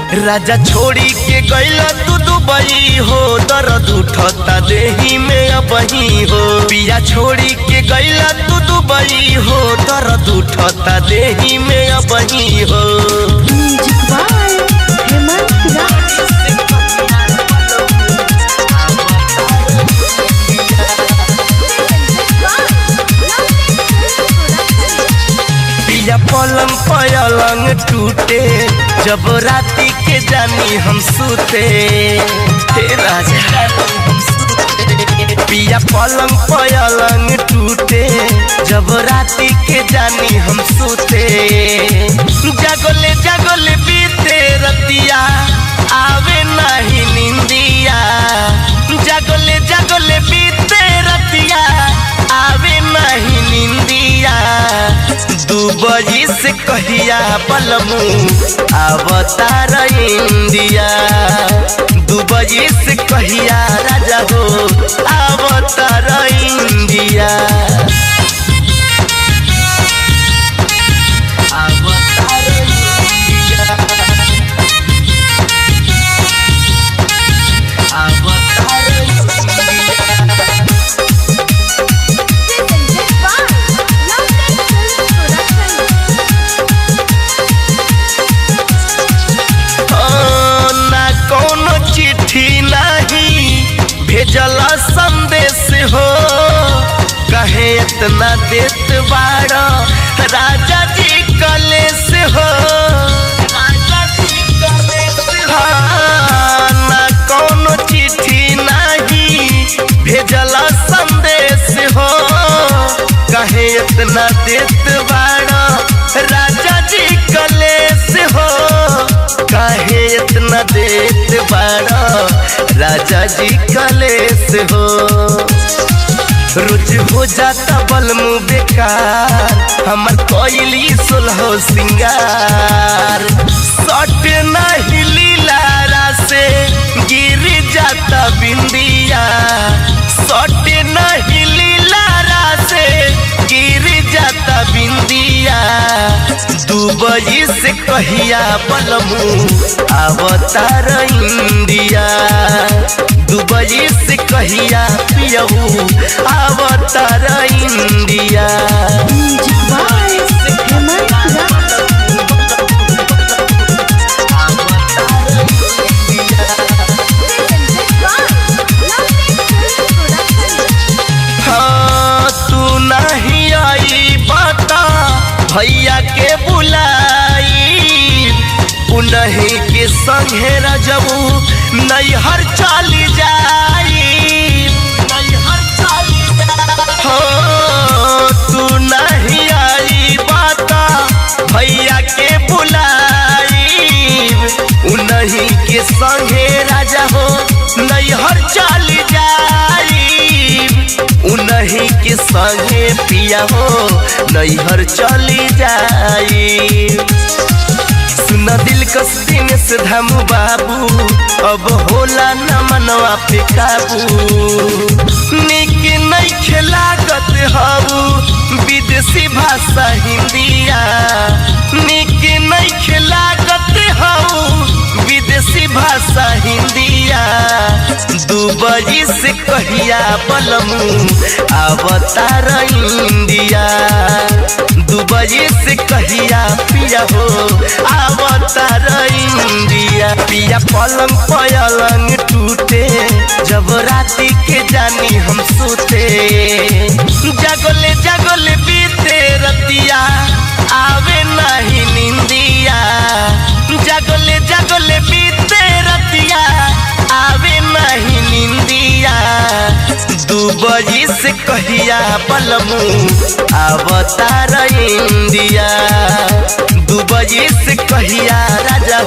राजा छोड़ी के गईला तू दुबई हो, दर्द उठता देही में अबही हो। पिया छोड़ी के गईला तू दुबई हो, दर्द उठता देही में अबही हो। म्यूजिक बाय हेमंत राज। पिया पलंग पलंग टूटे जब राती के जानी हम सूते। हे राजा पिया पलंग पलंग टूटे जब राती के जानी हम सूते। जागले जागले बीते रतिया आवे नहीं निंदिया। जागले जागले बीते रतिया आवे नहीं निंदिया। दुबई से कहिया बलमू अवतार इंडिया। दुबई से कहिया राजा हो अवतार इंडिया। अवतार इंडिया। अवतार India. Presented by Lovely Films Production. ओ, ना कोनो चिट्ठी नहीं भेजल संदेश हो, कहे इतना देत बाड़ राजा जी कलेश हो। राजा जी कलेश हाँ, ना कोनो चिट्ठी नहीं भेजल संदेश हो, कहे इतना देत बाड़ राजा जी कलेश हो। काहे इतना देत बाड़ा राजा जी कलेश हो। रोज हो जाता बलमू बेकार हमर कोयली सुलहो सिंगार। सट नहीं लीला से गिर जाता बिंदिया। सट नहीं लीला से गिर जाता बिंदिया। दुबई से कहिया बलमू अवतार इंडिया। दुबई से कहिया पियऊ अवतार India. Music by Hemant Raj. Presented by Lovely Films Production. हाँ, तू नहीं आई बता भैया के बुलाई, उन्हीं के संगे रजबू नैहर चली जाई। नैहर चली हो, तू नहीं आई बता भैया के बुलाई, उन्हीं के संगे राजा हो नैहर चली जाई। उन्हीं के संगे पिया हो नैहर चली जाई। सुन दिल कस दिनेश धामू बाबू अब होला न मनवा पे काबू। निक नहीं खेलागत हबू विदेशी भाषा हिंदिया। निक नहीं खेलागत हबू विदेशी भाषा हिंदिया। दुबई से कहिया बलमू अवतार इंडिया। दुबई से कहिया पिया हो अवतार इंडिया। पिया पलंग पलंग टूटे जब राती के जानी हम सूते। जागले जागले बीते रतिया आवे नहीं निंदिया। जागले जागले बीते रतिया आवे नहीं निंदिया। दुबई से कहिया बलमू अवतार इंडिया। दुबई से कहिया राजा